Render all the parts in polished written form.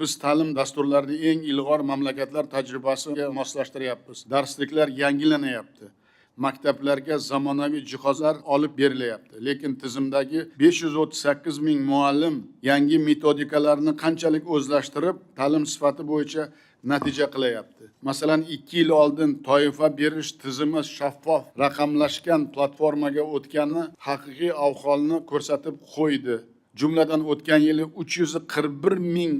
Biz ta'lim dasturlarini eng ilg'or mamlakatlar tajribasiga moslashtiryapmiz. Darsliklar yangilanyapti. Maktablarga zamonaviy jihozlar olib berilyapti. Lekin tizimdagi 538 ming muallim yangi metodikalarni qanchalik o'zlashtirib, ta'lim sifati bo'yicha natija qilayapti? Masalan, 2 yil oldin toifa berish tizimi shaffof raqamlashgan platformaga o'tgani haqiqiy ahvolni ko'rsatib qo'ydi. Jumladan, o'tgan yili 341 ming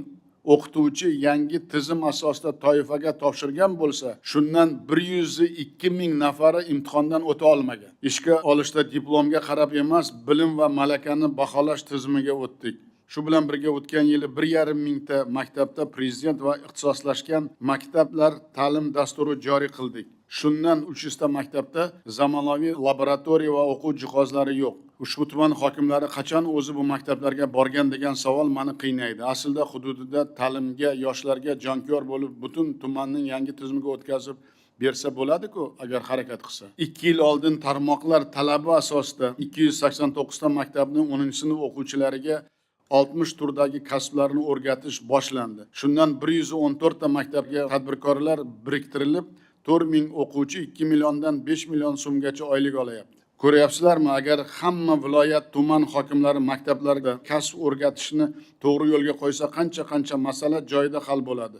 o'qituvchi yangi tizim asosida toifaga topshirgan bo'lsa, shundan 102 ming nafari imtihondan o'ta olmagan. Ishga olishda diplomga qarab emas, bilim va malakani baholash tizimiga o'tdik. Shu bilan birga o'tgan yili 1,5 mingta maktabda prezident va ixtisoslashgan maktablar ta'lim dasturi joriy qildik. Shundan 300 ta maktabda zamonaviy laboratoriya va o'quv jihozlari yo'q. Ushbu tuman hokimlari qachon o'zi bu maktablarga borgan degan savol mani qiynaydi. Aslida hududida ta'limga, yoshlarga jonkuyar bo'lib, butun tumanning yangi tizimga o'tkazib bersa bo'ladi-ku, agar harakat qilsa. 2 yil oldin tarmoqlar talabi asosida 289 ta maktabning 10-sinf o'quvchilariga 60 turdagi kasblarni o'rgatish boshlandi. Shundan 114 ta maktabga tadbirkorlar biriktirilib, 4 ming o'quvchi 2 milliondan 5 million so'mgacha oylik olayapti. Ko'ryapsizlarmi, agar hamma viloyat, tuman hokimlari maktablarda kasb o'rgatishni to'g'ri yo'lga qo'ysa, qancha-qancha masala joyida hal bo'ladi.